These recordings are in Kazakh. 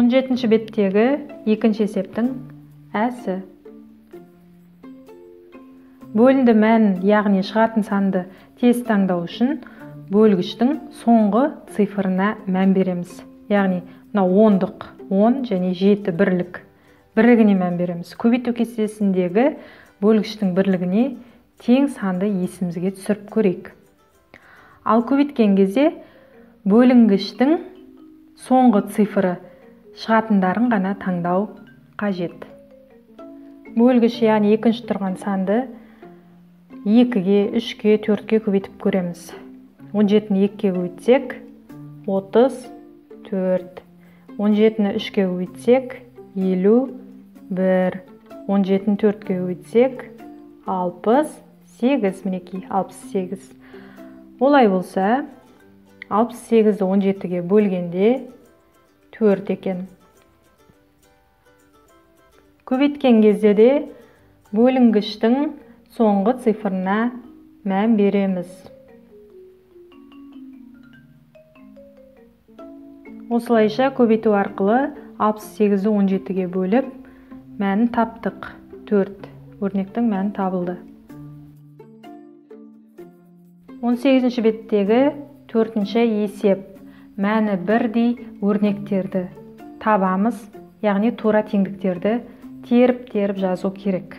17-ші беттегі екінші есептің әсі. Бөлінді мәнін, яғни шығатын санды тез таңдау үшін бөлгіштің соңғы цифрына мән береміз. Яғни мына ондық 10 және 7 бірлік. Бірлігіне мән береміз. Көбейту кестесіндегі бөлгіштің бірлігіне тең санды есімізге түсіріп көрейік. Ал көбейткен кезде бөлінгіштің соңғы цифры шығатындарын ғана таңдау қажет. Бөлгіш, яғни екінші тұрған санды 2-ге, 3-ге, 4-ге көбейтіп көреміз. 17-ні 2-ге көбейтсек, 34. 17-ні 3-ге көбейтсек, 51. 17-ні 4-ге көбейтсек, 68. Мінекей, 68. Олай болса, 68-ді 17-ге бөлгенде 4 екен. Көбейткен кезде де бөлінгіштің соңғы цифрына мән береміз. Осылайша көбейту арқылы 68-ді 17-ге бөліп, мәнін таптық. 4. Өрнектің мәні табылды. 18-ші беттегі 4-ші есеп. Мәні бірдей өрнектерді табамыз, яғни тура теңдіктерді теріп-теріп жазу керек.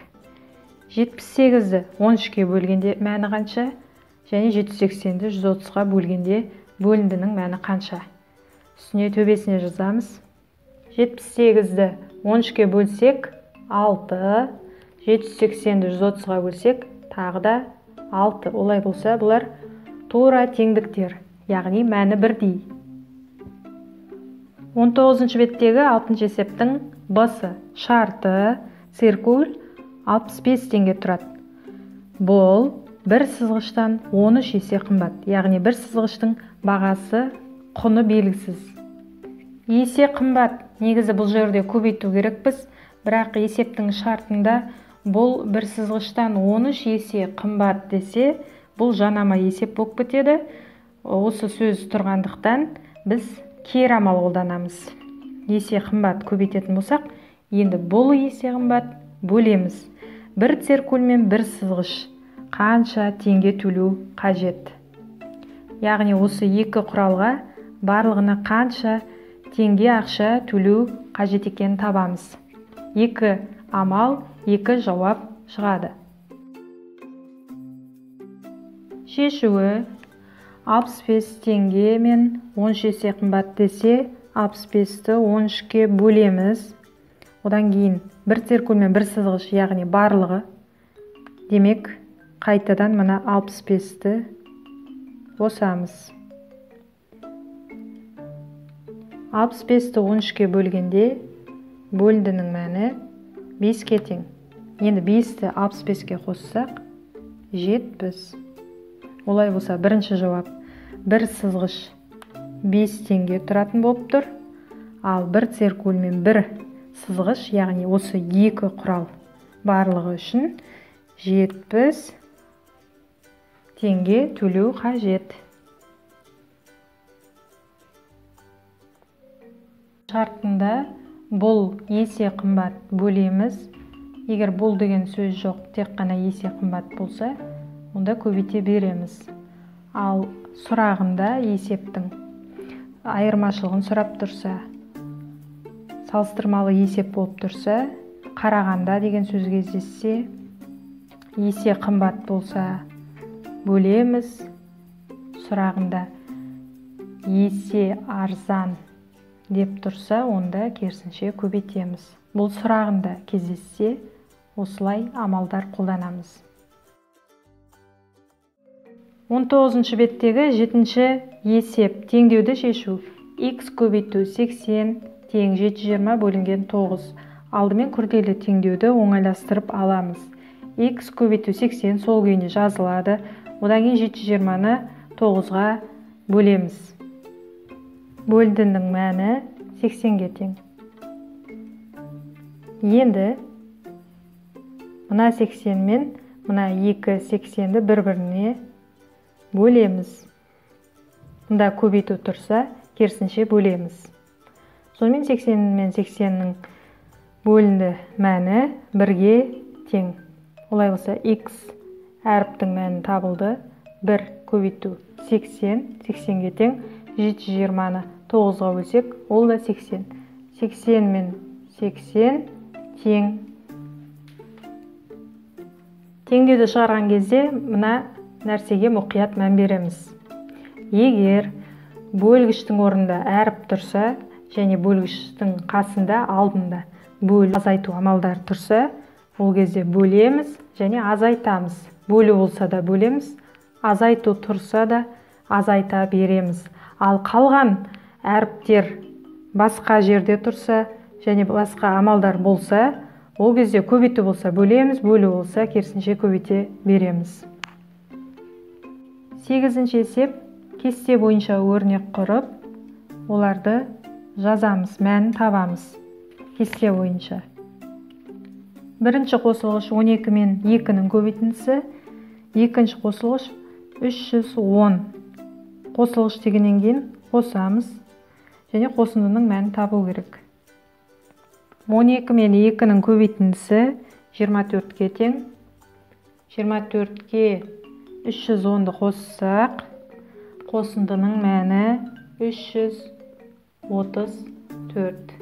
78-ді 13-ге бөлгенде мәні қанша, және 780-ді 130-ға бөлгенде бөліндінің мәні қанша. Үстіне төбесіне жазамыз. 78-ді 13-ге бөлсек 6, 780-ді 130-ға бөлсек тағы да 6. Олай болса, бұлар тура теңдіктер, яғни мәні бірдей. 19-шы беттегі 6-шы есептің б-сы шарты циркуль 65 теңге тұрады. Бұл бір сызғыштан 13 есе қымбат, яғни бір сызғыштың бағасы құны белгісіз. Есе қымбат, негізі бұл жерде көбейту керекпіз, бірақ есептің шартында бұл бір сызғыштан 13 есе қымбат десе, бұл жанама есеп болып кетеді. Осы сөз тұрғандықтан біз кері амал қолданамыз. Есе қымбат көбейтетін болсақ, енді бұл есе қымбат бөлеміз. Бір циркуль мен бір сызғыш қанша теңге төлеу қажет? Яғни осы екі құралға барлығына қанша теңге ақша төлеу қажет екенін табамыз. Екі амал, екі жауап шығады. Шешуі 65 теңге мен 13 есе қымбат десе, 65-ті 13-ке бөлеміз. Одан кейін бір циркуль мен бір сызғыш, яғни барлығы. Демек, қайтадан мына 65-ті қосамыз. 65-ті 13-ке бөлгенде бөліндінің мәні 5-ке тең. Енді 5-ті 65-ке қоссақ, 70. Олай болса, бірінші жауап бір сызғыш 5 теңге тұратын болып тұр. Ал бір циркуль мен бір сызғыш, яғни осы екі құрал барлығы үшін 70 теңге төлеу қажет. Шартында бұл есе қымбат бөлеміз. Егер бұл деген сөз жоқ, тек қана есе қымбат болса, онда көбейте береміз. Ал сұрағында есептің айырмашылығын сұрап тұрса, салыстырмалы есеп болып тұрса, қарағанда деген сөз кездессе, есе қымбат болса бөлеміз. Сұрағында есе арзан деп тұрса, онда керісінше көбейтеміз. Бұл сұрағында кездессе, осылай амалдар қолданамыз. 19-шы беттегі 7-ші есеп. Теңдеуді шешу. Х көбейту 80 тең 720 бөлінген 9. Алдымен күрделі теңдеуді оңайластырып аламыз. Х көбейту 80 сол күйінде жазылады. Одан кейін 720-ны 9-ға бөлеміз. Бөліндінің мәні 80-ге тең. Енді мына 80 мен мына 2 80-ді бір-біріне бөлеміз. Мұнда көбейту тұрса, керісінше бөлеміз. Сонымен 80 мен 80-нің бөлінді мәні 1-ге тең. Олай болса, x әріптің мәні табылды. 1 көбейту 80, 80-ге тең. 720-ны 9-ға бөлсек, ол да 80. 80 мен 80 тең. Теңдеуді шығарған кезде мына нәрсеге мұқият мән береміз. Егер бөлгіштің орнында әріп тұрса және бөлгіштің қасында алдында бөлу азайту амалдары тұрса, ол кезде бөлеміз және азайтамыз. Бөлу болса да бөлеміз, азайту тұрса да азайта береміз. Ал қалған әріптер басқа жерде тұрса және басқа амалдар болса, ол кезде көбейту болса бөлеміз, бөлу болса керісінше көбейте береміз. 8-ші есеп. Кесте бойынша өрнек құрып, оларды жазамыз, мәнін табамыз. Кесте бойынша. Бірінші қосылғыш 12 мен 2-нің көбейтіндісі, екінші қосылғыш 310. Қосылғыш дегеннен кейін қосамыз және қосындының мәнін табу керек. 12 мен 2-нің көбейтіндісі 24-ке тең. 24-ке 310-ды қоссақ, қосындының мәні 334.